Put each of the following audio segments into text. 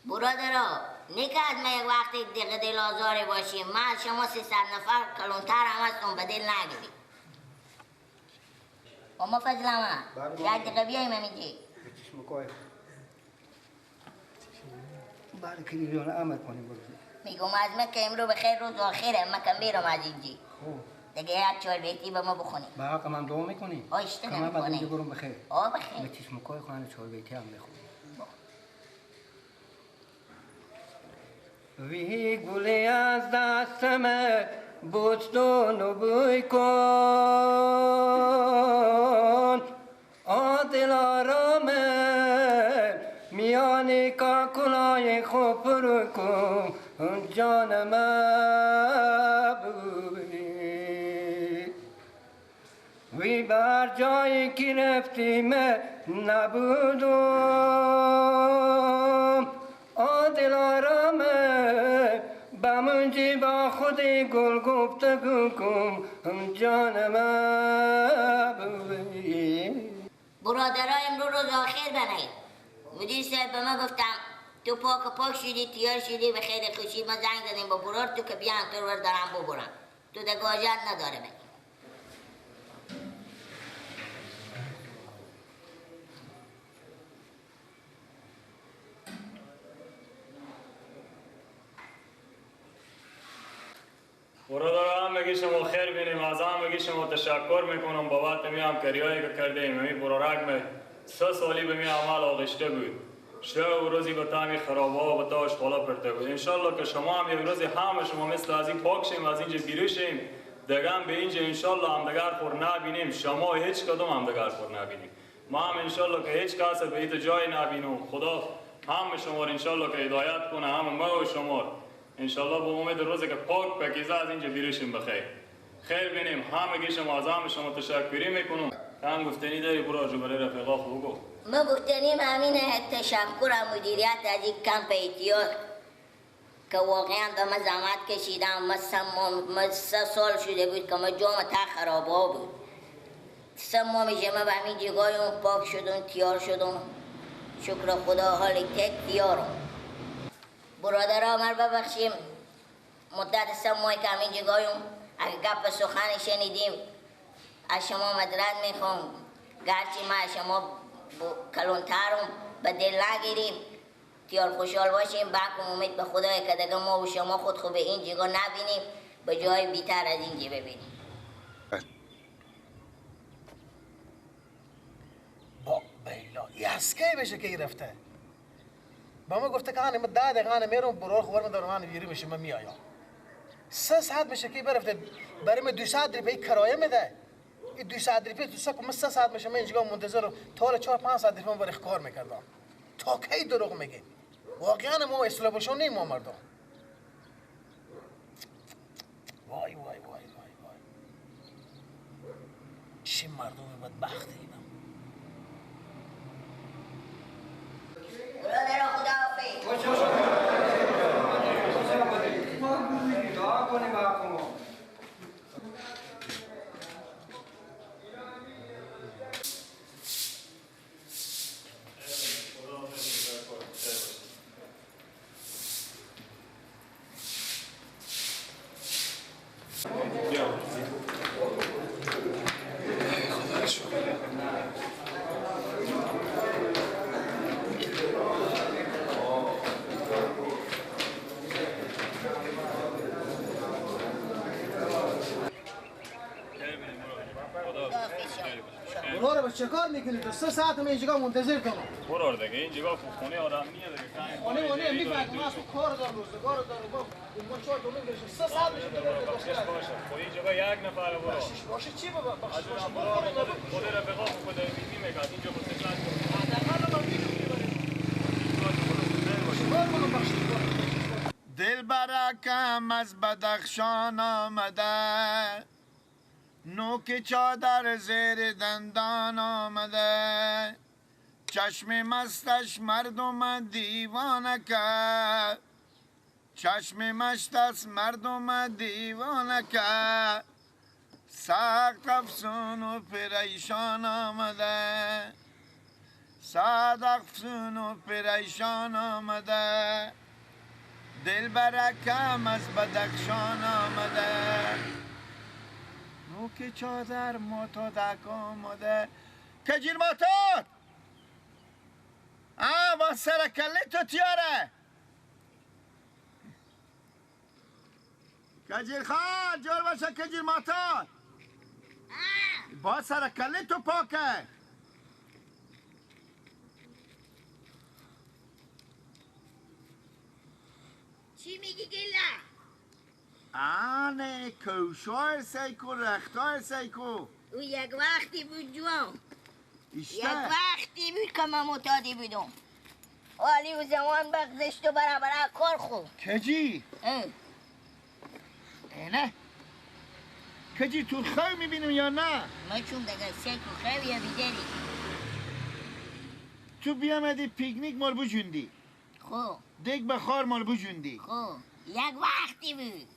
برادرا نیکه از ما یک وقتی دق دل آزاره باشیم. ما از شما 300 نفر کلونتر هم هستم، به دل نگیریم. اما فضل ما یک دقیقه بیاییم همینجی. بله که میلیون عمل کنیم برو. میگم از ما که امرو به خیر روز آخره، ما که میرم از اینجی. دیگه یک چهار بیتی به ما بخونیم. به حق من دعا میکنی؟ آشته نمیکنی. من اینجا برم بخیر. آه بخیر. به چشمکای خانه چهار بیتی هم بخونیم. وی گلی از دستم بوستون و بوی کن، آدل آرامه میان کاکلای خوب پر کن، جان من بوی وی بر جایی که رفتیم نبودم، آدل آرامه بمونجی با خود گل گفتگو کن، جان من بوی. برادرای امرو روز آخر بنایید. مدیر صاحب به ما گفتم تو پاک پاک شدی، تیار شدی، به خیر خوشی. ما زنگ زدیم با برار تو که بیان تو رو دارم ببرم، تو دیگه حاجت نداره بگی. برادران بگی شما خیر بینیم، از هم بگی شما تشکر میکنم بابت می همکاریایی که کردیم. می برارک می 3 سالی به می عمل آغشته بود، شب و روزی به تامی خرابه و به تا اشغالا پرده بود. انشالله که شما هم یک روزی همه شما مثل از این پاک شیم، از اینجا بیرون شیم، دیگه هم به اینجا انشالله همدیگر خور نبینیم. شما هیچ کدوم همدیگر خور نبینیم، ما هم انشالله که هیچ کس به هیچ جای نبینیم. خدا هم شما رو انشالله که هدایت کنه، هم ما و شما انشالله به امید روزی که پاک پکیزه از اینجا بیرشیم بخیر. خیر بینیم. همگی شما از هم شما تشکری میکنم. هم گفتنی داری برو جو برای رفیقا خو بگو. ما گفتنیم همین تشکر از مدیریت از این کمپ اعتیاد که واقعا به ما زحمت کشیدم. ما 3 سال شده بود که ما جام تا خرابا بود. 3 ماه میشه ما به همین جگایم پاک شدم، تیار شدم. شکر خدا حال تک تیارم. برادرها مر ببخشیم مدت 3 ماه که همین جگایم اگه گپ سخن شنیدیم از شما مدرد میخوام. گرچه ما از شما کلونترم به دل نگیریم، تیار خوشحال باشیم. بکم امید به خدای که دیگه ما و شما خود خوب این جگاه نبینیم، به جای بیتر از اینجا ببینیم. با بیلا یسکه بشه که رفته با ما گفته که آنه من 10 دقیقه آنه میرم برار خورم دارم آنه بیری میشه من میایم. 3 ساعت میشه که برفته برای من 200 روپیه کرایه میده. این 200 روپیه تو سکو من 3 ساعت میشه من اینجا منتظرم تا 4-5 ساعت دیگه من برای کار میکردم. تا کی دروغ میگه؟ واقعا ما اصلاح باشون نیم ما مردم. وای وای وای وای وای چه مردم بدبختی اینا. برادر خداحافظ. دعا کنیم با چه کار میکنی تو؟ 3 ساعت من اینجا منتظر کنم. برو دیگه اینجا خونه آدم نیه دیگه. خونه خونه میفهمم من اصلا کار دارم، روزگار دارم. ما 4 دومین میشه 3 ساعت میشه تو برو باشه. خب اینجا یک نفر برو. بخشش باشه چی بابا؟ بخشش باشه. خود رفیقا خود می‌بینیم که اینجا با 3 ساعت حداقل من می‌دونم. چیکار کنم بخشش باشه. دل برکم از بدخشان آمده، نوک چادر زیر دندان آمده، چشم مستش مردم دیوانه کرد، چشم مستش مردم دیوانه کرد، سخت افسون و پریشان آمده، صد افسون و پریشان آمده، دل برکم از بدخشان آمده، نوک چادر معتادک آمده. کجیر معتاد؟ با سر کله تو تیاره. کجیر خان جور باشه. کجیر معتاد با سر کله تو پاکه. چی میگی گله؟ آنه کوشای سیکو رختای سیکو. او یک وقتی بود جوان، یک وقتی بود که من معتادی بودم، ولی او زمان بغزشت و برابر کار خوب. کجی؟ اینه کجی تو خو میبینم یا نه؟ من چون دیگه سیکو خو یا بیداری. تو بیامدی پیکنیک مال بجوندی. خب دیگ بخار مال بجوندی. خب یک وقتی بود.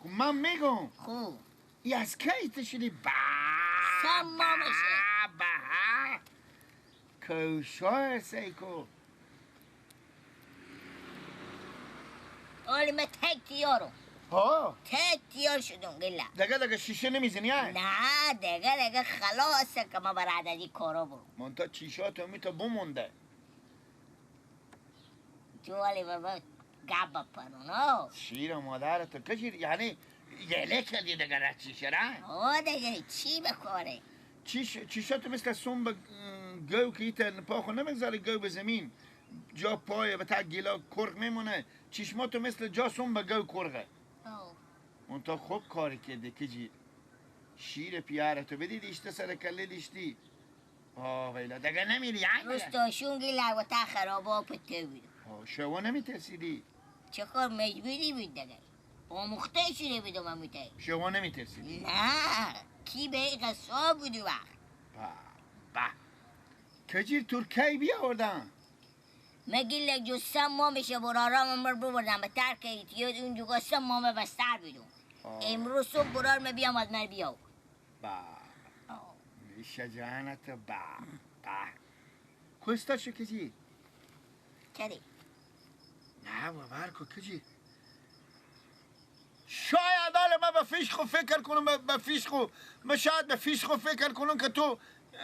خب من میگم خب ای از کی تشدی؟ با سما میشه با کوشای سیکو. آلی من تک تیارم. ها تک تیار شدم گله. دیگه دیگه شیشه نمیزنی؟ نه دیگه دیگه خلاصه که من برای عددی کارا برم. من تا چیشاتو میتا بمونده. تو ولی بابا گب پرونا شیر مادر تو کشیر، یعنی یله کردی دیگه را چیشه را؟ آه دیگه چی بکاره؟ چیشاتو مثل سم به گو که ایتن پا خو نمیگذاره گو به زمین، جا پای به تا گیلا کرغ میمونه. چشماتو مثل جا سم به گو کرغه. اون تا خوب کاری کرده کجی شیر پیاره تو بدید ایشته سر کله لیشتی. آه ویلا دیگه نمیری یعنی روستاشون گیلا و تا خرابا پته بود. شما نمیترسیدی؟ چه کار مجبوری بود دیگه، آموخته شده بودم من میتایی. شما نمیترسیدی؟ نه کی به این قصاب بود وقت. با با کجیر ترکی بیاوردن؟ مگی لگ جو سه ماه میشه برارام مر ببردم به ترک ایتیاد اون جوگا 3 ماه بستر بودم. امروز صبح برار می بیام از من بیاو. با میشه جانت با با کستا شو کجی؟ کدی؟ نه باور کو کجی؟ شاید حالا من به فیش خو فکر کنم، به فیش خو من شاید به فیش خو فکر کنم که تو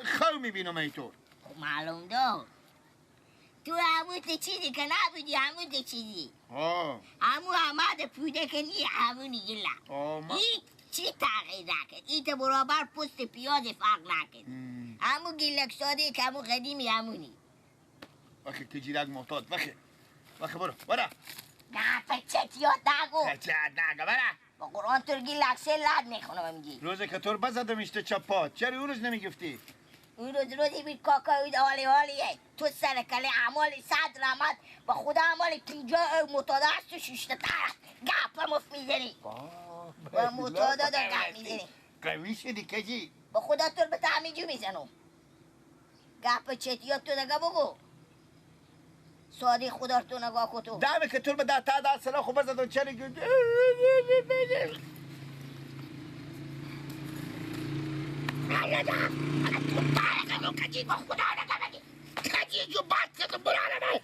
خو میبینم اینطور. خب معلوم دار تو همون چیزی که نبودی، همون چیزی همون احمد پوده که نی همونی گله. هیچ چی تغییر نکرد، ایت برابر پست پیاز فرق نکرد، همون گیلک ساده که همون قدیمی همونی. وقتی کجیرک محتاط وقتی وقتی برو برو. نه پچت یاد نگو. پچت نگو برو. با قرآن تو گیلک سه لد میخونم میگی. روزی که تو بزدم ایشته چپات چرا اون روز نمیگفتی؟ اون روز روزی بود کاکا اون حالی حالیه تو سر کله اعمال صد رحمت با خدا اعمال اینجا معتاده است تو شیشته طرف گپ مفت میزنی با معتاده دار گپ میزنی. قوی شدی کجی؟ با خدا تو به تعمیجو میزنم گپ چتیات تو نگاه بگو ساده خدا تو نگاه کن تو دمه که تو به ده تا ده سلاح خوب بزدم چرا کجی با خدا نگاه بگی کجی جو بد کردم برانه من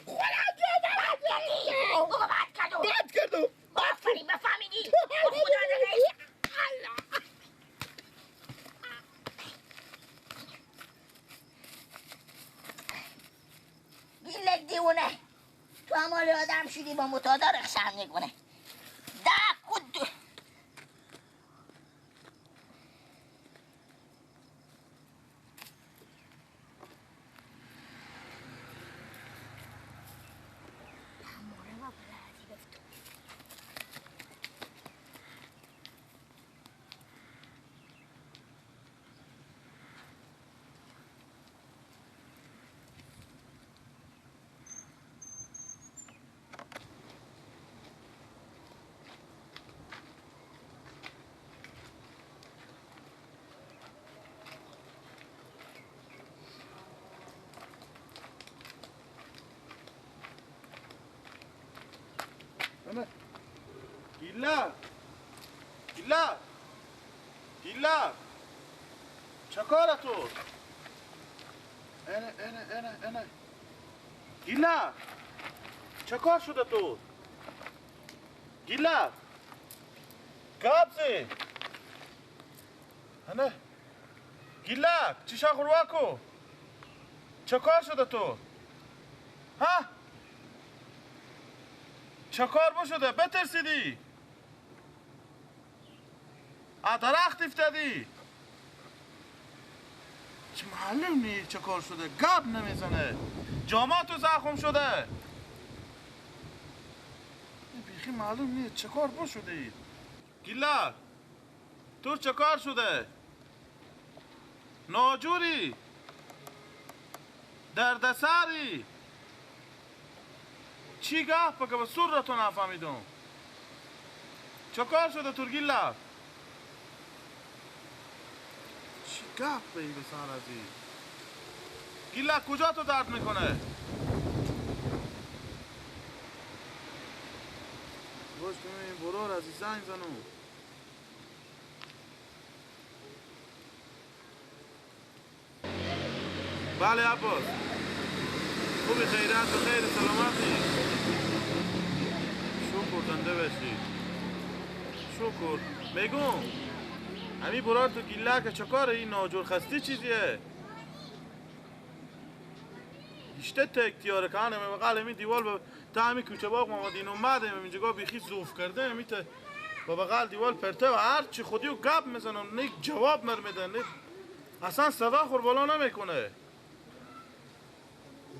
خدا جو بد کردم بگو بد کردم بد کردم آفرین بفهمیدی با خدا نگاه. گیلک دیوونه تو همال آدم شدی با متادا رخشم میکنه ده کد گیلا گیلا گیلا چه چه کار تو؟ اینه اینه اینه اینه گیلا چه کار شده تو؟ گیلا گابزی اینه گیلا چیشا خورواکو چه کار شده تو؟ ها؟ چه کار بشده؟ بترسیدی؟ درخت افتادی؟ چه معلوم نیست چه کار شده، گپ نمیزنه، جاماتو زخم شده، بیخی معلوم نیست چه کار بشده. گیلا تو چه کار شده؟ ناجوری، دردسری، چی گپ که به سر تو نفهمیدم. چه کار شده تو گیلا؟ چی گپ به این بسان عزیز؟ گیلا کجا تو درد میکنه؟ باش کنم برار عزیز زنگ زنم. بله عباس، خوبی؟ خیرت و خیر سلامتی؟ شکر زنده باشی. شکر. میگم همی برار تو گیله که چکاره این ناجور خستی چیزیه؟ ایشته تک تیاره که هنه بغل همی دیوال تا همی کوچه باغ محمدین اومده اینجا بیخی زوف کرده همی تا با بغل دیوال پرته و هرچی خودی و گپ میزنم نه جواب مرمیده نه اصلا صدا خور بالا نمیکنه.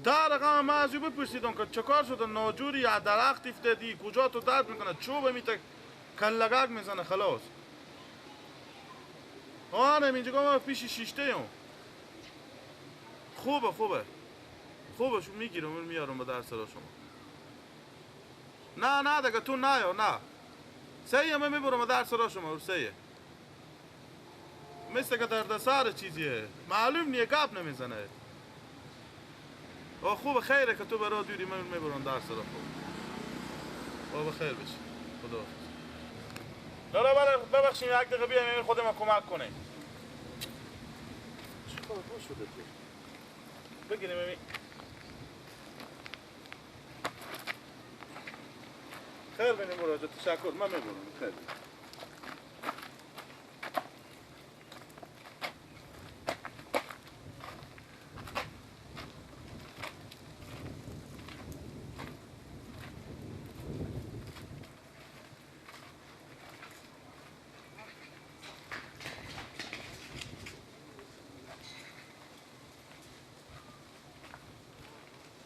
در رقم من از او بپرسیدم که چکار شده ناجوری از درخت افتادی کجا تو درد میکنه چوب میته کلگک میزنه خلاص. آنه اینجا ما پیش شیشته ایم. خوبه خوبه خوبه شو میگیرم میارم به در سرا شما. نه نه دیگه تو نه نه سیه من میبرم به در سرا شما سیه. مثل که درد سر چیزیه معلوم نیه گپ نمیزنه. آه خوب خیره که تو برا دوری من میبرم در سرا. خوب آه بخیر بشی خدا حافظ. لالا ببخشیم یک دقیقه بیایم خود ما کمک کنیم. چه کار شده تو؟ بگیریم امی. خیر بینیم مراجعه تشکر من میبرم خیر بینیم.